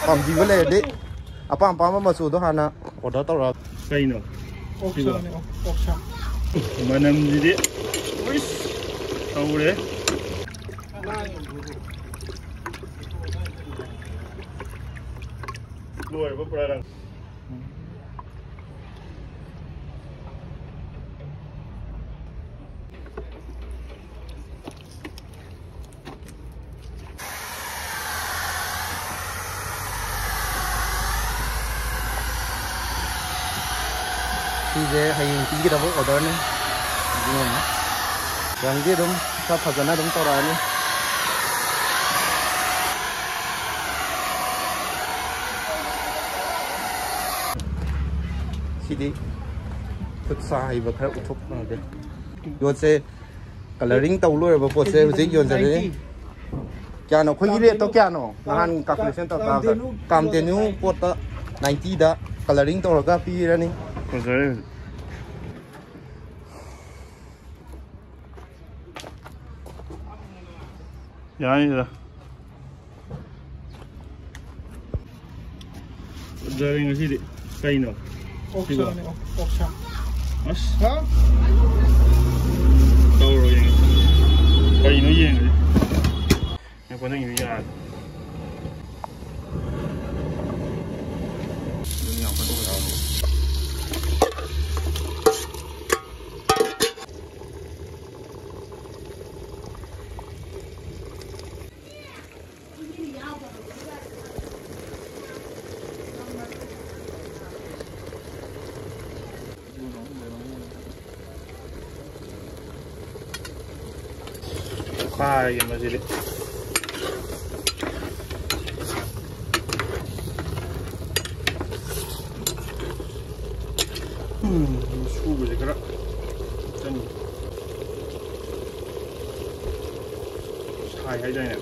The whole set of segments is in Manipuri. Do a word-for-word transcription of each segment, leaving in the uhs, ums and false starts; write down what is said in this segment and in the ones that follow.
ꯄꯥꯝꯕꯤꯕ ꯂꯩꯔꯗꯤ ꯑꯄꯥꯝ ꯑꯄꯥꯝꯕ ꯃꯆꯨꯗꯣ ꯍꯥꯟꯅ ꯑꯣꯔꯗꯔ ꯇꯧꯔꯛꯑꯣ꯫ ꯀꯩꯅꯣ? ꯑꯣꯛꯁꯥꯅꯦ, ꯑꯣꯛꯁꯥ꯫ ꯃꯅꯝꯁꯤꯗꯤ ꯎꯏꯁ ꯇꯧꯔꯦ꯫ ꯂꯣꯏꯔꯕ ꯄꯨꯔꯥ ꯅꯪ꯫ ꯁꯤꯁꯦ ꯍꯌꯦꯡ ꯄꯤꯒꯗꯕ ꯑꯣꯔꯗꯔꯅꯤ꯫ ꯑꯗꯨꯅ ꯌꯥꯝꯗꯤ ꯑꯗꯨꯝ ꯈꯔ ꯐꯖꯅ ꯑꯗꯨꯝ ꯇꯧꯔꯛꯑꯅꯤ꯫ ꯁꯤꯗꯤ ꯈꯨꯠ ꯁꯥ ꯍꯩꯕ ꯈꯔ ꯎꯠꯊꯣꯛꯅꯗꯦ꯫ ꯌꯣꯠꯁꯦ ꯀꯂꯔꯤꯡ ꯇꯧ ꯂꯣꯏꯔꯕ ꯄꯣꯠꯁꯦ ꯍꯧꯖꯤꯛ ꯌꯣꯟꯖꯔꯦ꯫ ꯀꯌꯥꯅꯣ ꯑꯩꯈꯣꯏꯒꯤ ꯔꯦꯠꯇꯣ ꯀꯌꯥꯅꯣ? ꯅꯍꯥꯟ ꯀꯥꯜꯀꯨꯂꯦꯁꯟ ꯇꯧ ꯇꯥꯕꯗ ꯀꯥꯝꯗꯦꯅꯨ ꯄꯣꯠꯇ ꯅꯥꯏꯟꯇꯤꯗ ꯀꯂꯔꯤꯡ ꯇꯧꯔꯒ ꯄꯤꯔꯅꯤ꯫ ꯐꯖꯔꯦ ꯍꯧꯖꯤꯛ꯫ ꯌꯥꯅꯤꯗ꯫ ꯐꯖꯔꯦ ꯉꯁꯤꯗꯤ꯫ ꯀꯩꯅꯣ? ꯑꯣꯛꯁꯥꯅꯦ, ꯑꯣꯛ-, ꯑꯣꯛꯁꯥ꯫ ꯑꯁ꯫ ꯍꯥ? ꯇꯧꯔꯣ ꯌꯦꯡꯉꯁꯤ꯫ ꯀꯩꯅꯣ ꯌꯦꯡꯉꯁꯤ꯫ ꯉꯥꯏꯈꯣ, ꯅꯪꯒꯤꯗꯣ ꯌꯥꯗꯦ꯫ ꯑꯗꯨꯝ ꯌꯥꯝ ꯀꯟꯅ ꯇꯧꯕ ꯌꯥꯔꯣꯏ꯫ ꯈꯥꯏꯒꯦ ꯃꯁꯤꯗꯤ꯫ ꯎꯝ, ꯁꯨꯕꯁꯦ ꯈꯔ ꯆꯪꯉꯤ꯫ ꯁꯥꯏ ꯍꯥꯏꯗꯥꯏꯅꯦ?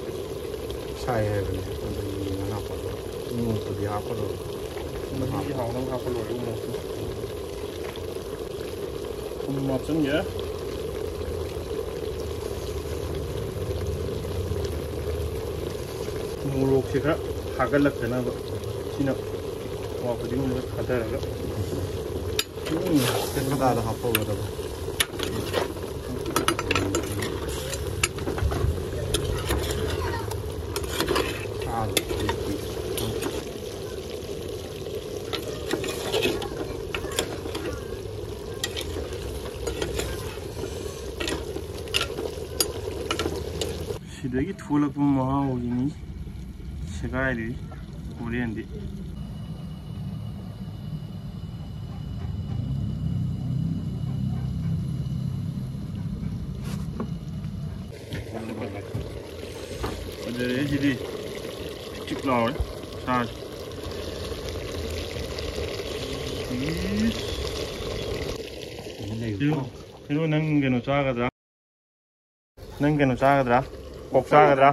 ꯁꯥꯏ ꯍꯥꯏꯕꯅꯦ꯫ ꯑꯗꯨꯒꯤ ꯌꯦꯡꯉ ꯍꯥꯞꯄꯗꯣ꯫ ꯎ ꯃꯣꯔꯣꯛꯄꯨꯗꯤ ꯍꯥꯞꯄꯔꯣꯏ꯫ ꯃꯍꯤꯒꯤ ꯍꯥꯎꯅꯕ ꯍꯥꯞꯄ ꯂꯣꯏꯔꯦ ꯎ ꯃꯣꯔꯣꯛꯇꯨ꯫ ꯊꯨꯝ ꯍꯥꯞꯆꯤꯟꯒꯦ꯫ ꯃꯣꯔꯣꯛꯁꯦ ꯈꯔ ꯊꯥꯒꯠꯂꯛꯇꯅꯕ ꯁꯤꯅ ꯋꯥ ꯈꯨꯗꯤꯡꯃꯛ ꯊꯥꯗꯔꯒ꯫ ꯎꯝ꯫ ꯀꯗꯥꯏꯗ ꯍꯥꯞꯍꯧꯒꯗꯕ? ꯑꯥ꯫ ꯁꯤꯗꯒꯤ ꯊꯣꯛꯂꯛꯄ ꯃꯍꯥꯎꯁꯤꯅꯤ ꯁꯦꯒꯥꯏꯔꯤ ꯍꯣꯔꯦꯟꯗꯤ꯫ ꯐꯖꯔꯦ ꯁꯤꯗꯤ꯫ ꯆꯤꯛ ꯂꯥꯎꯔꯦ ꯁꯥꯁꯦ꯫ ꯏꯁ꯫ ꯍꯦꯔꯣ, ꯍꯦꯔꯣ, ꯅꯪ ꯀꯩꯅꯣ ꯆꯥꯒꯗ꯭ꯔꯥ? ꯅꯪ ꯀꯩꯅꯣ ꯆꯥꯒꯗ꯭ꯔꯥ? ꯄꯣꯛ ꯆꯥꯒꯗ꯭ꯔꯥ?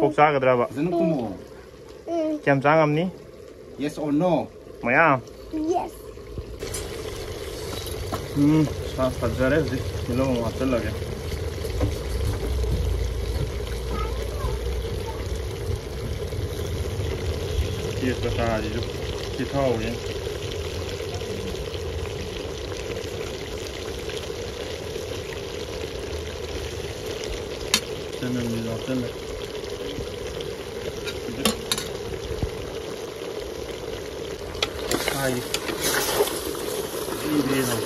ꯄꯣꯛ ꯆꯥꯒꯗ꯭ꯔꯕ? ꯐꯖꯅ ꯈꯨꯝꯃꯣ꯫ ꯀꯌꯥꯝ ꯆꯥ ꯉꯝꯅꯤ? Yes or no? ꯃꯌꯥꯝ? Yes. ꯎꯝ, ꯁꯥ ꯐꯖꯔꯦ ꯍꯧꯖꯤꯛ꯫ ꯇꯤꯜꯍꯧ ꯑꯃꯨꯛ ꯍꯥꯞꯆꯤꯜꯂꯒꯦ꯫ ꯇꯦꯖꯄꯇꯥꯁꯤꯁꯨ ꯆꯤꯊꯍꯧꯔꯦ꯫ ꯆꯅꯝꯁꯤꯁꯨ ꯍꯥꯞꯆꯤꯜꯂꯦ꯫ ꯍꯥꯏꯗꯤ꯫ ꯏꯗ꯭ꯔꯦꯅ꯫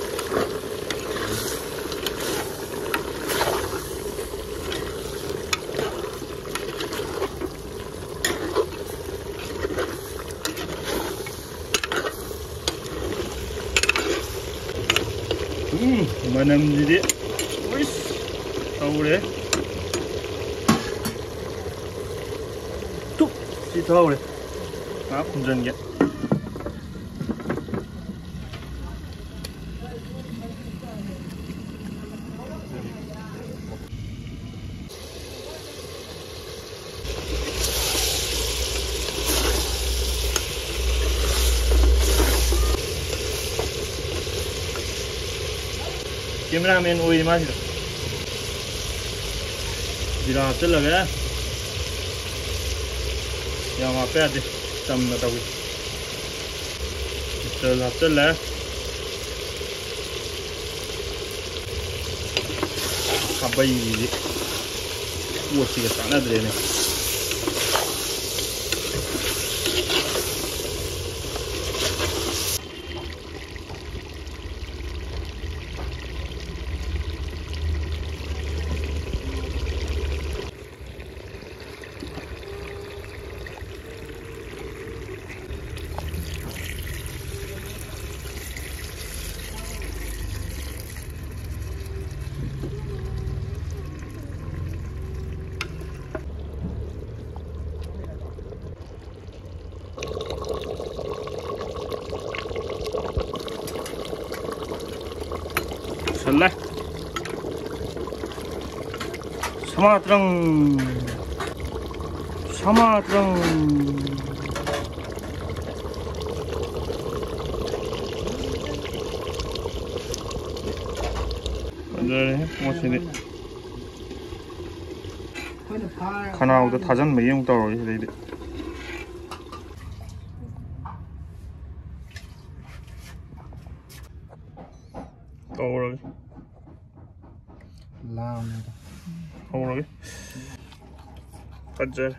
ꯎꯝ, ꯃꯅꯝꯁꯤꯗꯤ꯫ ꯎꯏꯁ, ꯍꯧꯔꯦ꯫ ꯇꯨꯛ! ꯁꯤ ꯊꯧꯔꯦ꯫ ꯉꯥꯏꯍꯥꯛ ꯈꯨꯝꯖꯤꯟꯒꯦ꯫ Cameraman ꯑꯣꯏꯔꯤ ꯃꯥꯁꯤꯗ꯫ ꯖꯤꯔꯥ ꯍꯥꯞꯆꯤꯜꯂꯒꯦ꯫ ꯌꯥꯝ ꯍꯥꯞꯄ ꯌꯥꯗꯦ, ꯆꯝꯅ ꯇꯧꯏ꯫ ꯃꯆꯜ ꯍꯥꯞꯆꯜꯂꯦ꯫ ꯈꯥꯕꯩꯁꯤꯗꯤ ꯄꯣꯠꯁꯤꯒ ꯆꯥꯟꯅꯗ꯭ꯔꯦꯅꯦ꯫ ꯁꯜꯂꯦ꯫ ꯁꯃꯥꯇ꯭ꯔꯪ꯫ ꯁꯃꯥꯇ꯭ꯔꯪ꯫ ꯐꯖꯔꯦ ꯄꯣꯠꯁꯤꯗꯤ꯫ ꯈꯅꯥꯎꯗ ꯊꯥꯖꯟꯕꯒꯤ ꯑꯃꯨꯛ ꯇꯧꯔꯒꯦ ꯁꯤꯗꯩꯗꯤ꯫ ꯇꯧꯔꯒꯦ꯫ ꯂꯥꯝꯃꯦꯗ꯫ ꯍꯧꯔꯒꯦ꯫ ꯐꯖꯔꯦ꯫